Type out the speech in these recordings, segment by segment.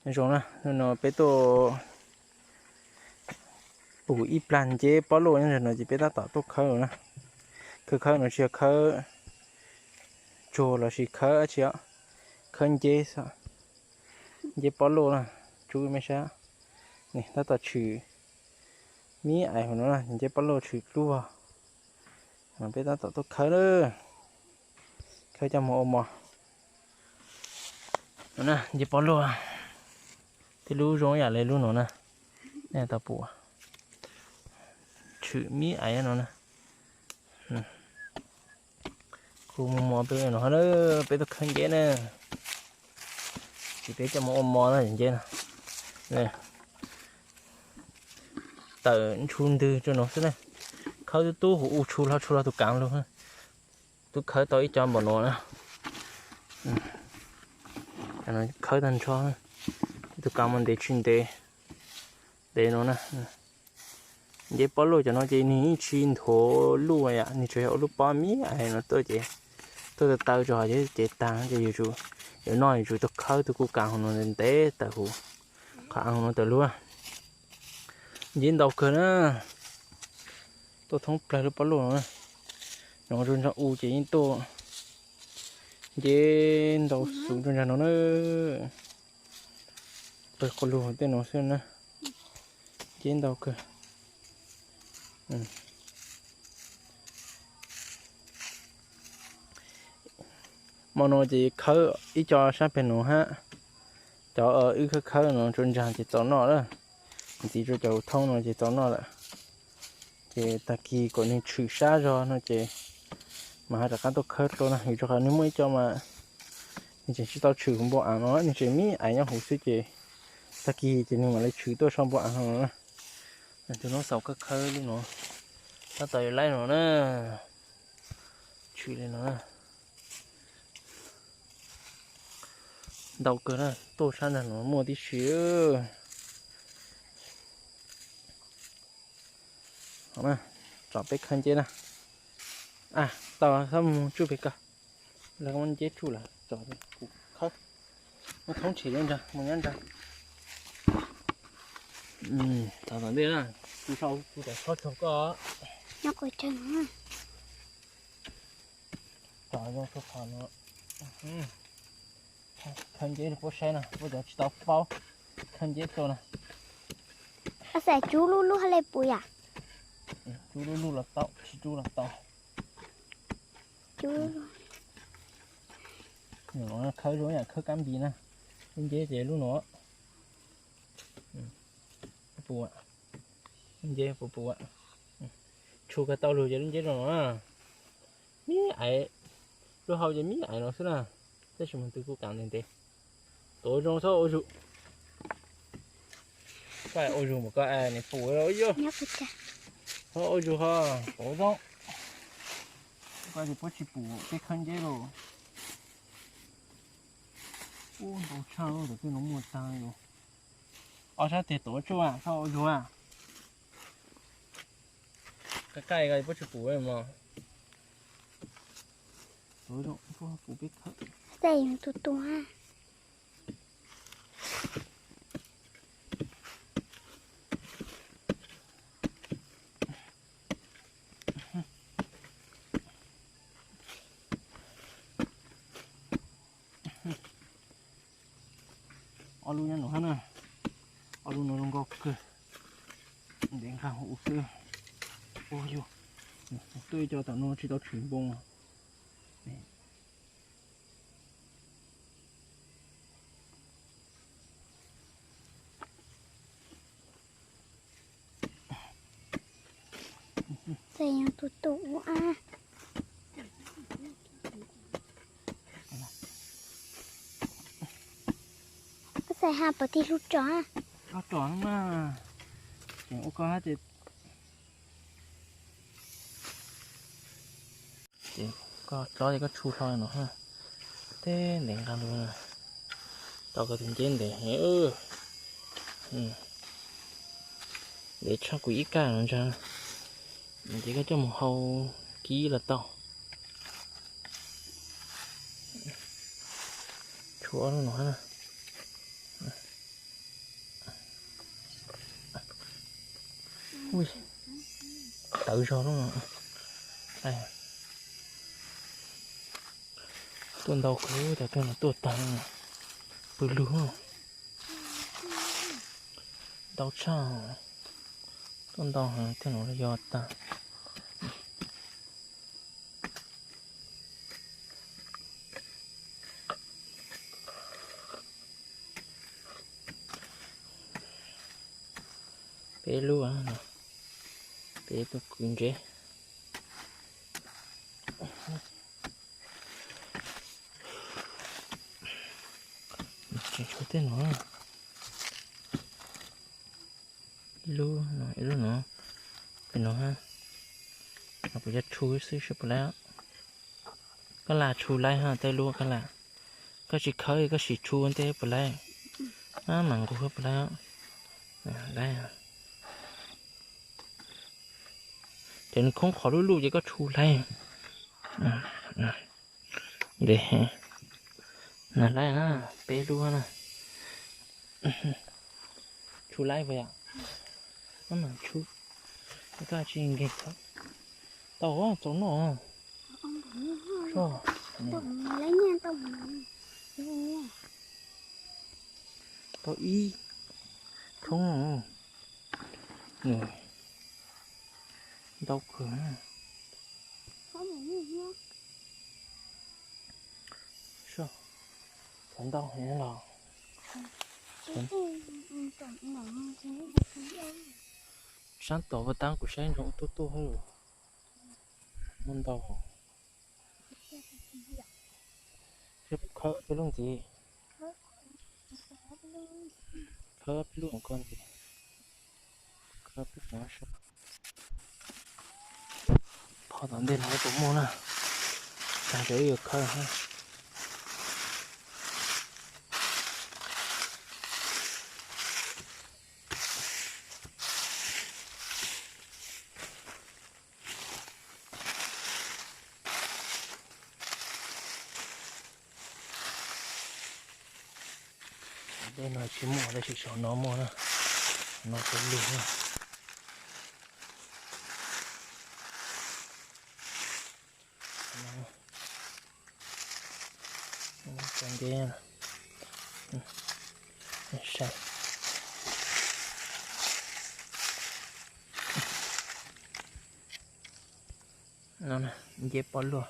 Zoo na, no peb tuaj pum ib plag nceb pob luaj nyob ntawm no ces peb tab tom tuaj khawb no na. Khawb khawb no tsis yog khawb tsuag los sis khawb dab tsi, khawb nceb xwb. Nceb pob luaj na, tsub me sab. Tab tom tshwm mib ais hauv no na, nceb pob luaj tshwm dlub vog. Peb tab tom tuaj khawb na, khawb coj mus ua mov. No na, nceb pob luaj, tej lub zoo yam li lub no na, nej tau pum, tshwm mib ais no na. Kuv mus mov peb no na, peb tuaj khawb nceb na, ces peb coj mus ua mov na nceb na. Tawm ntshu ntws rau no xwb na, khawb tub tub huv u tshu hlo tshu hlo tus kav lug. Twb khawb tau ib co npaum no na. Khawb tag nrho, ib tug kav mas ntev tsis ntev, ntev no na. Nceb pob luaj cov no ces nws yeej tsis nthuav luj yam, nws tsuas yog ua lub pob mib ais no tuaj ces tuaj taw taw tso ces tag ces yuav noj yuav tsum tuaj khawb tus kuj kav hauv no ntev tawm huv, qhov av hauv no tawm lug. Nceb ntau kawg na, tuaj thoob plawg lub pob luaj no na. Nov rau ntsag u ces yeej tuaj nceb ntau xuv rau ntsag no na. Pawg quas lug tej no xwb na, nceb ntau kawg. Hmo no ces khawb ib co sab pem no hab, cov wb khawb khawb no rau ntsag ces txaus noj lawm, ntxiv rau cov thoob no ces txaus noj lawm. Ces tag kis kom nws tshwm sab zog no ces mas ho rov qab tuaj khawb dlua na, vim rau qhov nws muaj ib co mas nws tseem tsis tau tshwm huv npoo av no, nws tseem mib ais nyob huv xwb ces tag kis ces nws mam li tshwm tuaj so npoo av no na. Tus no xaus khawb khawb lub no, tab tom yuav laib no na, tshwm li no na. Ntau kawg na, tuaj sab ntsag no muaj tib si. Tsom peb khawb nceb na. Tau, txhob mus tsuj pem ko, lawv muab nceb tsuj lawm, tsom kuv khawb. Muab thoob tshem nyob ntsa, mus nyob ntsa. Tsom tom ntej na, kuv sau kuv tsom txhob tsaug koj. Tsom zoo txhua qhov no. Khawb nceb rau puab saib na, puab cov tsis tau paub khawb nceb tuaj na. Xav tsub lub lub hab le puv yam. Tsub lub lub los tau, tsis tsub los tau. Khawb zoo yam khawb kab npis na. Lub nceb ces lub no. Puv, lub nceb puv puv. Tshu kawg tau lug ces lub nceb zoo no. Mib ais, lub hau ces mib ais no xwb na, tab sis mas tus kuj kav ntev ntev. Tuav zoo txhob ua zug. Koj ua zug mas koj niam pum yog. Txhob ua zug ho, tuav zoo. Koj puab tsis pum peb khawb nceb lauj. Ub, ntau tshaj lub ntawm tej no muaj tag yus. Ob sab tes tuav tsuj, txhob ua zug. Qaij qaij ko puab tsis pum mog. Tuav zoo, puab pum peb khawb. Tej yus tus tus. Ob lub nyob no hab na. Ob lub no zoo nkauj kawg. Ntev nqag huv xwb. Ua yug, tuaj ib co tom no tsis tau tshwm npoo. Txawm yog tus tus ua a. Koj xav has pov tig hlub tso. Koj tso no mas, tseem ua koj hab ces. Ces koj tso ces koj tshu hlo no, tej ntev nqag lug, tau koj tus nceb ntev heev. Ntev tshaj kuv ib kaj no ntag. Ces koj coj mus hau kib los tau. Tshu ob lub no hab. Ui, tawv zog lub no. Tuaj ntau kawg, cov kawg no tuaj tag, pw lug. Ntau tshaj, tuaj ntau heev, tej no yog tag. Peb lub, peb tuaj kwv ntsev. Tseem tshuav tej no, ib lub no, ib lub no, pem no ha. Kuv cov tshu xwb seb puas laib. Koj lam tshu laib ha, tej lub koj lam, koj tsis khawb koj sim tshu ntej puas laib. Mam nqus puas laib. Laib. Ces nws khoob qhov lub luj ces koj tshu laib. Laib na, peb lub na. Tshu laib puas yom? Tshu, koj tsis nkeeg tau txaus noj. Tau ib thoob, ntau kawg. Txog ntau heev los. Sab tom ua tab kuv saib nroo tuaj tuaj muaj ntau. Khawb peb lub ntxiv, khawb peb lub ko ntxiv, khawb peb ko. Phom tom ntej no puas muaj na, tag nrho wb yuav khawb. Dej no tsis muaj, tab sis saum no muaj na. No peb lub na. Cov nceb, saib. Nceb poj luaj,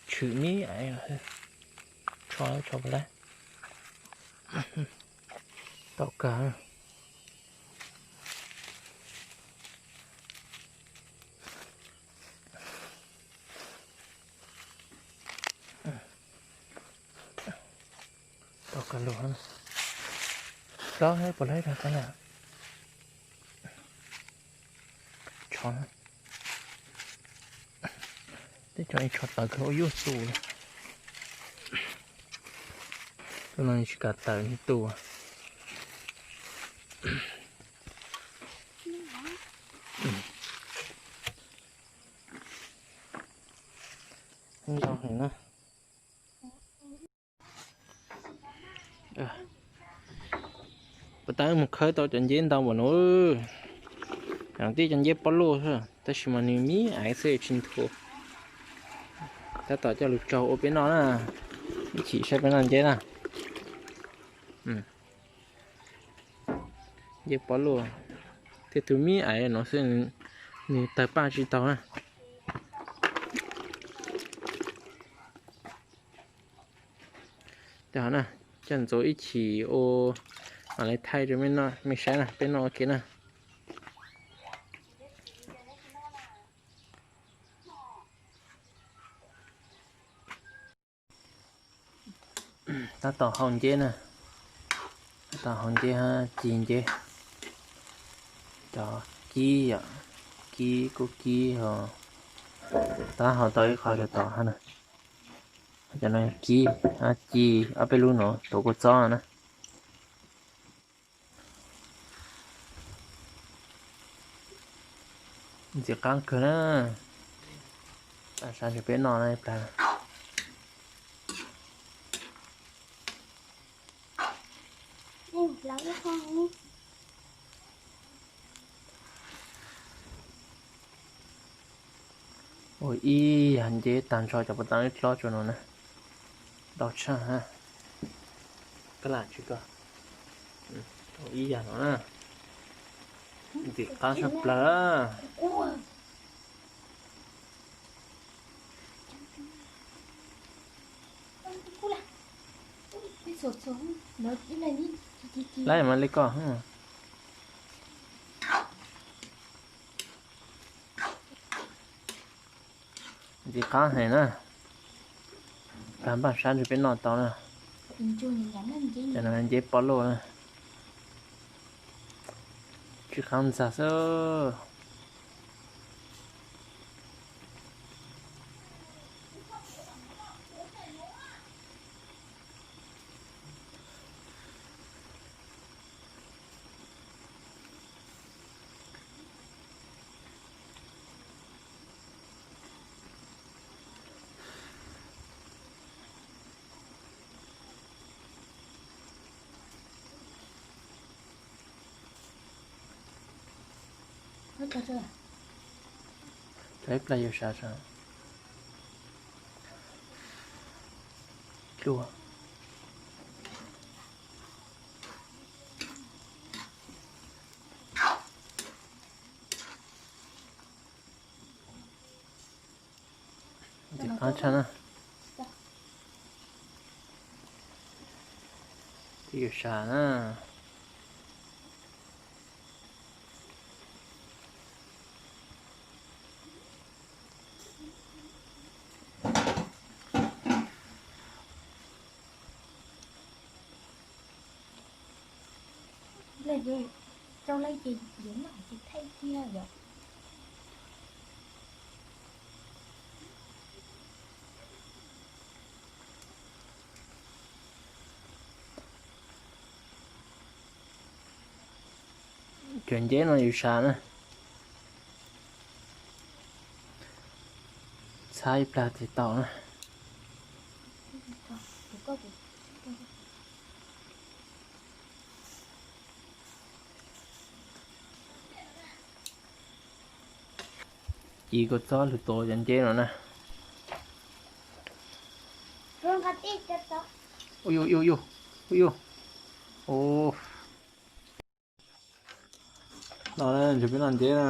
tshwm mi aiv, tsho tsho puas laib. Tau kawg. Tau kawg lug. Plob puas laib rau qab na. Tsho, tej tsho, tsho tawv kawg ua yuj tu. Tus no tsis kam tawm tus. Ntau heev na. Puas tab mus khawb tau cov nceb ntau npaum no. Tib cov nceb poj luaj xwb tab sis mas nws mi aiv xwb tsis nthuav. Tab tom coj lug tsaug ua peb noj na. Ib chim saib peb noj nceb na. Nceb poj luaj, tej tug mi aiv no xwb, nws tawg paj tsis tau na. Coj ntxuav ib chim ua, mam li thaij rau mej saib na, peb noj ua ke na. Tab tom hau nceb na, tab tom hau nceb hab ci nceb. Cov kib yom, kib kuj kib ho, tab hau tau ib qho rau tom hab na. Cov no kib hab ci, ob peb lub no tuav kua txob na. Ntxim qab kawg na. Sawv ntsees peb noj na ib plag. Ua ib yam nceb tag nrho cov pob tag ib hlob tsuas no na. Ntau tshaj ha. Kab lam tsis ko. Ua ib yam no na. Ntxim qab tshaj plaws. Laib mas li koj. Ntxim qab heev na. Plag npaj sab ntshe peb noj tau na. Cov no nceb poj loj na. Tsw qab ntxag xwb. Tso ib plag yuav sav sav. Dlua. Ntxim qab tshaj na. Twb yuav sav na. Rau lawv ces yuav noj ces thaij kiag yom. Cov nceb no yus sav na, txhab ib plag tes tau na. Ci kua txob lug tuav cov nceb no na. Ua yuj, ua yuj, ua yuj. No ntshe peb noj nceb na.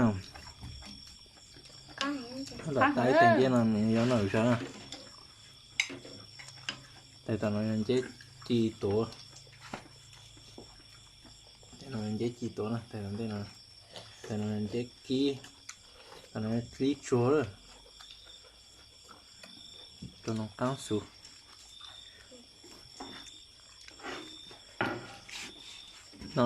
Lam tais tais nceb no nws yuav noj sav na. Tais tom no yog nceb ci tuav. Tais no nceb ci tuav na, tais tom ntej no. Tais no nceb kib, tais no dlib tsuag lawm. Rau no qaab xus no.